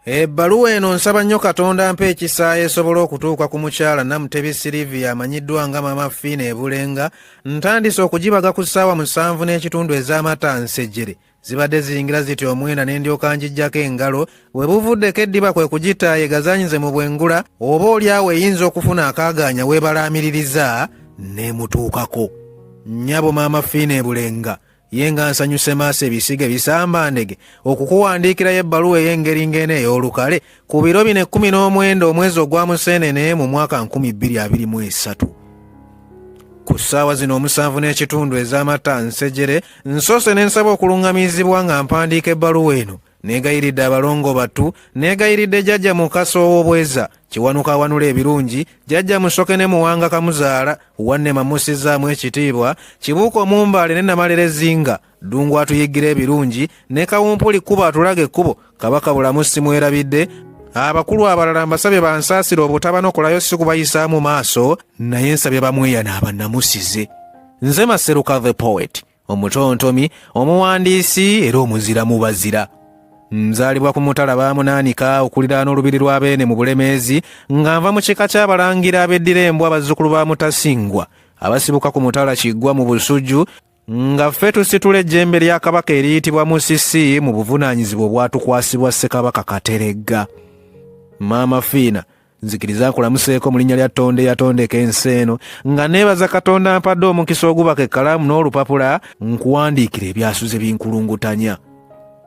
Ebbaluwa eno nsaba nnyo Katonda ampe ekisa esobole okutuuka ku mukyala Namutebi Sylvia amanyiddwa nga Maama Fiina e Bulenga. Ntandise okugibaga ku ssaawa 7:30 ez'amata nsejjere. Zibadde ziyingira ziti omwenda ne ndyoka ngiggyako engalo. We buvuddeko eddiba kwe kugita egazanyize mu bwengula oba oli awo eyinza okufuna akaagaanya weebalaamiririza n'emutuukako. Nnyabo Maama Fiina e Bulenga ye nga nsanyuse maaso ebisiige bisamba ndege okukuwandiikirayo ebbaluwa ey'engeri ng'eno ey'olukale ku biro bino 19 omwezi ogwa Museenene mu mwaka 2023. Ku ssaawa zino 7:30 ez'amata nsejere nsoose ne nsaba okuluŋŋamizibwa nga mpandiika ebbaluwa eno. Neegayiridde abalongo battu, neegayiridde Jjajja Mukasa ow'Obweza, Kiwanuka awanula ebirungi, Jjajja Musoke ne Muwanga Kamuzaala, Wannema mussizzaamu ekitiibwa, Kibuuka Omumbaale ne Namalere Zinga, Ddungu atuyiggira ebirungi, ne Kawumpuli Kkubo atulaga ekkubo, Kabaka Bulamu simwerabidde, abakulu abalala mbasabye bansaasire obutabanokolayo si kubayisaamu maaso, naye nsabye bamweyana abannamusize. Nze Maseruka the Poet, omutontomi, omuwandiisi era omuzira mu bazira. Nzaalibwa ku mutala Baamunaanika okuliraana olubiri lwa Beene mu Bulemeezi, nga nva mu kika ky'Abalangira abeddira embwa bazzukulu ba Mutasingwa abasibuka ku mutala Kiggwa mu Busujju, nga ffe tusitula ejjembe lya Kabaka eriyitibwa Musisi mu buvunaanyizibwa obwatukwasibwa Ssekabaka Kateregga. Maama Fiina, nzikiriza nkulamuseeko mu linnya lya Ttonda eyatondeka ensi eno, nga neebaza Katonda ampadde omukisa ogubaka ekkalaamu n'olupapula nkuwandiikira ebyasuze binkulungutanya.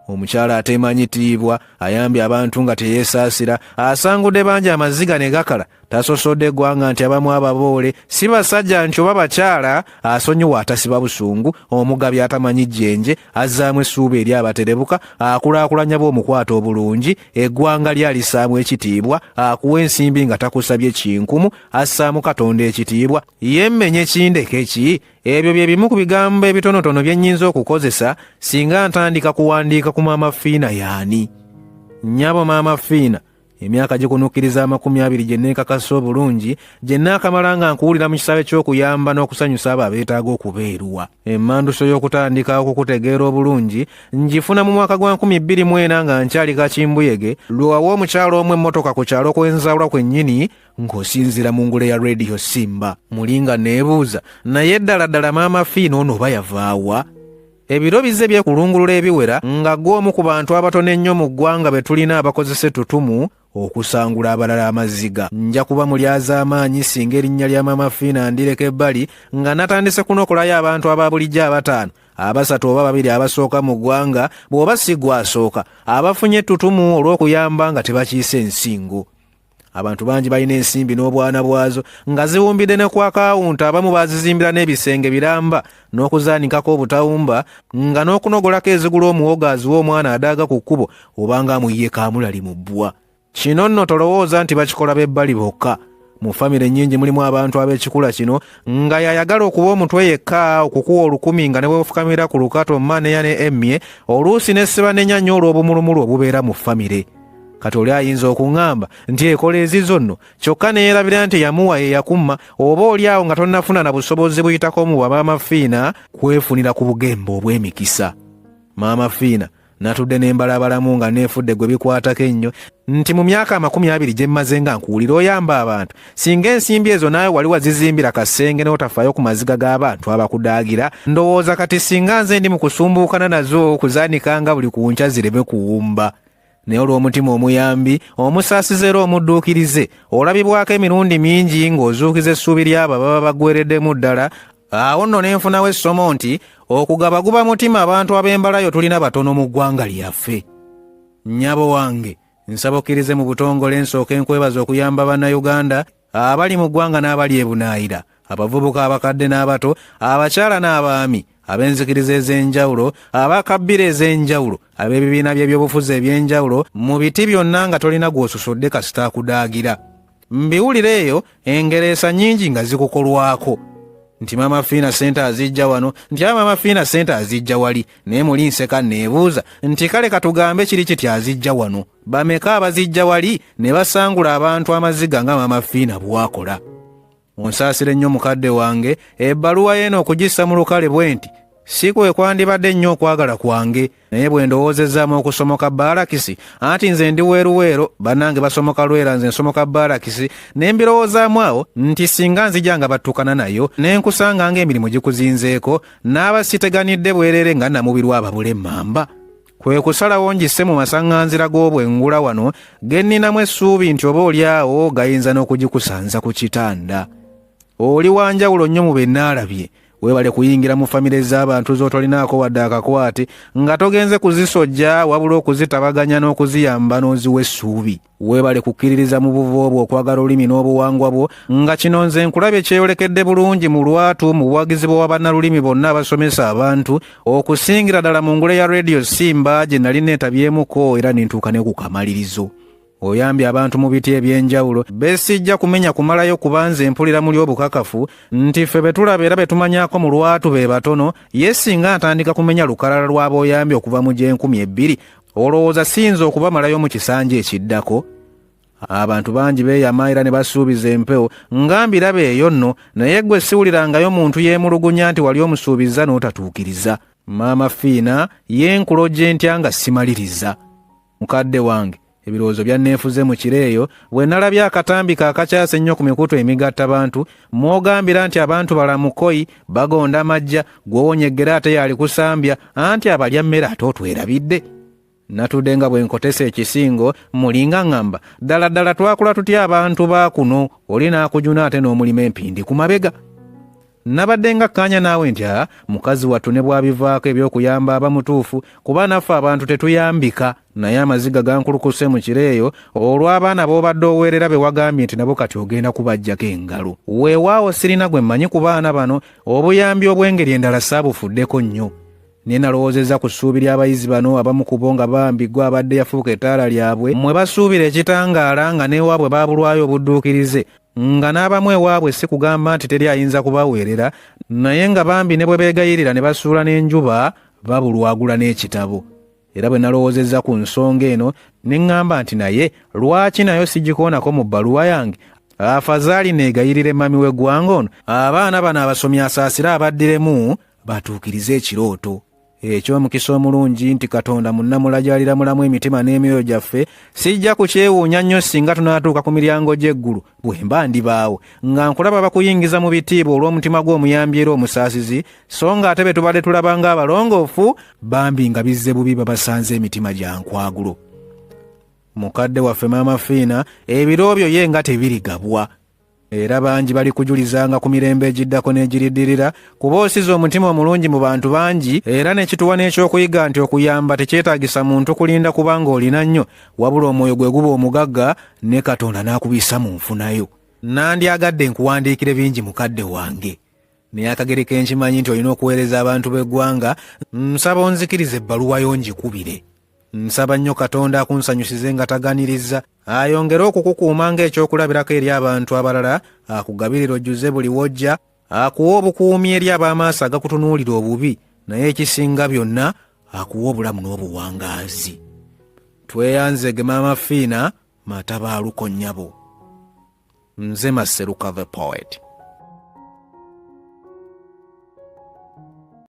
Omukyala ateemanyi tiibwa, ayambye abantu nga teyeesaasira, asangudde bangi amaziga ne gakala, tasosodde eggwanga nti abamu ababoole si basajja nti oba bakyala, asonyiwa atasiba busungu, omugabi atamanyi jjenje, azzaamu essuubi eri abaterebuka, akulaakulanya bw'omukwata obulungi, eggwanga lye alissaamu ekitiibwa, akuwa ensimbi nga takusabye kinkumu, assaamu Katonda ekitiibwa, ye mmenye kindeke ki? Ebyo bye bimu ku bigambo ebitonotono bye nnyinza okukozesa singa ntandika kuwandiika ku Maama Fiina y'ani. Nnyabo Maama Fiina, emyaka gikunukkiriza 20 gye neekakasa obulungi gye naakamala nga nkuwulira mu kisaawe ky'okuyamba n'okusanyusa abo abeetaaga okubeerwa. Emmanduso y'okutandika okukutegeera obulungi ngifuna mu mwaka gwa 2004 nga nkyali kakimbuyege lwe wawa omukyala omu emmotoka ku kyalo kwenzaalwa kwennyini ng'osinziira mu ngule ya Radio Simba. Muli nga neebuuza naye ddala ddala Maama Fiina ono oba yavaawa? Ebiro bizze byekulungulula ebiwera nga ggwe omu ku bantu abatono ennyo mu ggwanga be tulina abakozesa ettutumu okusangula abalala amaziga. Nja kuba mulyazaamaanyi singa erinnya lya Maama Fiina ndireka ebbali nga natandise kunokolayo abantu aba bulijjo abataano, abasatu oba babiri abasooka mu ggwanga bw'oba si ggwe asooka, abafunye ettutumu olw'okuyamba nga tebakiise nsingo. Abantu bangi balina ensimbi n'obwana bwazo nga ziwumbidde ne ku akawunta, abamu bazizimbira n'ebisenge biramba n'okuzaanikako obutawumba nga n'okunogolako ezigula omuwogo aziwa omwana adaaga ku kkubo oba nga amuyiye kaamulali mu bbwa. Kino nno tolowooza nti bakikola b'ebbali bokka. Mu famire nnyingi mulimu abantu ab'ekikula kino nga y'ayagala okuba omutwe yekka, okukuwa olukumi nga ne bw'ofukamira ku lukato maneya ne emmye, oluusi ne sibanenya nnyo olw'obumulumulu obubeera mu famire. Kati oli ayinza okuŋŋamba nti ekola ezizo nno, kyokka ne yeerabira nti eyamuwa ye yakumma, oba oli awo nga tonnafuna na busobozi buyitako mu bwa Maama Fiina kwefunira ku bugembe obw'emikisa. Maama Fiina, natudde ne mbalabalamu nga neefudde gwe bikwatako ennyo nti mu myaka 20 gye mmaze nga nkuwulira oyamba abantu, singa ensimbi ezo naawe wali wazizimbira kasenge n'otafaayo ku maziga g'abantu abakudaagira, ndowooza kati singa nze ndi mu kusumbuukana nazo okuzaanikanga buli ku nkya zireme kuwumba. Naye olw'omutima omuyambi, omusaasizi era omudduukirize, olabibwako emirundi mingi ng'ozuukiza essuubi ly'abo ababa baggwereddemu ddala. Awo nno ne nfunawo essomo nti okugaba guba mutima, abantu ab'embalayo tulina batono mu ggwanga lyaffe. Nnyabo wange, nsaba okkirize mu butongole nsooke nkwebaza okuyamba Bannayuganda abali mu ggwanga n'abali e bunaayira, abavubuka, abakadde n'abato, abakyala n'abaami, ab'enzikiriza ez'enjawulo, abakabbira ez'enjawulo, ab'ebibiina by'ebyobufuzi eby'enjawulo, mu biti byonna nga tolina gw'ososodde kasita akudaagira. Mbiwulira eyo engereesa nnyingi nga zikukolwako nti Maama Fiina ssente azijja wano, nti aba Maama Fiina ssente azijja wali, naye muli nseka neebuuza nti kale katugambe kiri kiti azijja wano, bameka abazijja wali ne basangula abantu amaziga nga Maama Fiina bw'akola. Onsaasire nnyo mukadde wange, ebbaluwa y'eno okugissa mu lukale bwe nti Si kwe kwandibadde nnyo okwagala kwange, naye bwe ndowoozezaamu okusomoka baalakisi, anti nze ndi weeruweero, bannange basomoka Lwera, nze nsomoka baalakisi, ne mbirowoozaamu awo nti singa nzija nga battukana nayo ne nkusanga ng'emirimu gikuzinzeeko, n'aba siteganidde bwerere nga namubirwa ababula emmamba. Kwe kusalawo ngisse mu masaŋŋanzira g'obwengula wano ge nninamu essuubi nti oba oli awo gayinza n'okugikusanza ku kitanda. Oli wa njawulo nnyo mu be nnaalabye. Weebale kuyingira mu famire z'abantu z'otolinaako wadde akakwate nga togenze kuzisojja wabula okuzitabaganya n'okuziyamba n'oziwa essuubi. Weebale kukkiririza mu buvo bwo okwagala olulimi n'obuwangwa bwo nga kino nze nkulabye kyeyolekedde bulungi mu lwatu mu buwagizi bwa bannalulimi bonna abasomesa abantu okusingira ddala mu ngule ya Radio Simba gye nali neetabyemuko era ne ntuuka ne ku kamalirizo. Oyambye abantu mu biti eby'enjawulo besijja kumenya kumalayo kuba nze mpulira muli obukakafu nti ffe be tulaba era be tumanyako mu lwatu be batono ye singa ntandika kumenya lukalala lw'ab'oyambye okuva mu gy'enkumi ebbiri olowooza siyinza okubamalayo mu kisanja ekiddako? Abantu bangi beeyama era ne basuubiza empewo nga mbiraba eyo nno, naye ggwe siwulirangayo muntu yeemulugunya nti wali omusuubizza n'otatuukiriza. Maama Fiina ye nkulojje ntya nga simaliriza? Mukadde wange, ebirowoozo byanneefuze mu kiro eyo bwe nalabye akatambi ke akakyase ennyo ku mikutu emigattabantu mw'ogambira nti abantu balamukoyi bagonda majja gw'owonyeggera ate y'alikusambya anti abalya mmere ate otwerabidde. Natudde nga bwe nkotese ekisingo muli nga ŋŋamba ddala ddala twakula tutya abantu ba kuno oli n'akujuna ate n'omulima empindi ku mabega. Nabadde nga kkaanya naawe nti a mukazi wattu ne bw'abivaako eby'okuyamba aba mutuufu kuba naffe abantu tetuyambika naye amaziga gankulukuse mu kiro eyo olw'abaana b'obadde oweerera be wagambye nti nabo kati ogenda kubaggyako engalo. Weewaawo sirina gwe mmanyi ku baana bano obuyambi obw'engeri endala saabufuddeko nnyo. Naye nalowoozezza ku ssuubi ly'abayizi bano abamu ku bo nga bambi gwe abadde yafuuka ettaala lyabwe mwe basuubira ekitangaala nga n'ewaabwe baabulwayo obudduukirize nga n'abamu ewaabwe si kugamba nti teri ayinza kubaweerera naye nga bambi ne bwe beegayirira ne basuula n'enjuba babulwagula n'ekitabo. Era bwe nalowoozezza ku nsonga eno ne ŋŋamba nti naye lwaki nayo sigikoonako mu bbaluwa yange afazaali neegayirire mami w'eggwanga ono abaana bano abasomi asaasire abaddiremu batuukirize ekirooto. Eky'omukisa omulungi nti Katonda munnamulajalira mulamu emitima n'emyoyo gyaffe, sijja kukyewuunya nnyo singa tunaatuuka ku miryango gy'eggulu bwe mba ndibaawo nga nkulaba bakuyingiza mu bitiibwa olw'omutima gwo omuyambi era omusaasizi, so ng'ate be tubadde tulaba ng'abalongoofu bambi nga bizze bubi babasanze emitima gya nkwagulo. Mukadde waffe Maama Fiina ebiro byo ye nga tebirigabwa. Era bangi balikujulizanga ku mirembe egiddako n'egiriddirira, kuba osize omutima omulungi mu bantu bangi, era ne kituwa n'ekyokuyiga nti okuyamba tekyetaagisa muntu kulinda kuba ng'olina nnyo, wabula omwoyo gwe guba omugagga ne Katonda n'akubissa mu nfunayo. Nandyagadde nkuwandiikire bingi mukadde wange, naye akageri ke nkimanyi nti olina okuweereza abantu b'eggwanga, nsaba onzikirize ebbaluwa yo ngikubire. Nsaba nnyo Katonda akunsanyusize nga taganirizza, ayongere okukukuuma ng'ekyokulabirako eri abantu abalala, akugabirire ojjuze buli w'ojja, akuwe obukuumi eri ab'amaaso agakutunuulira obubi, naye ekisinga byonna akuwe obulamu n'obuwangaazi. Tweyanzeege Maama Fiina Matabaaluko nnyabo. Nze Maseruka the Poet.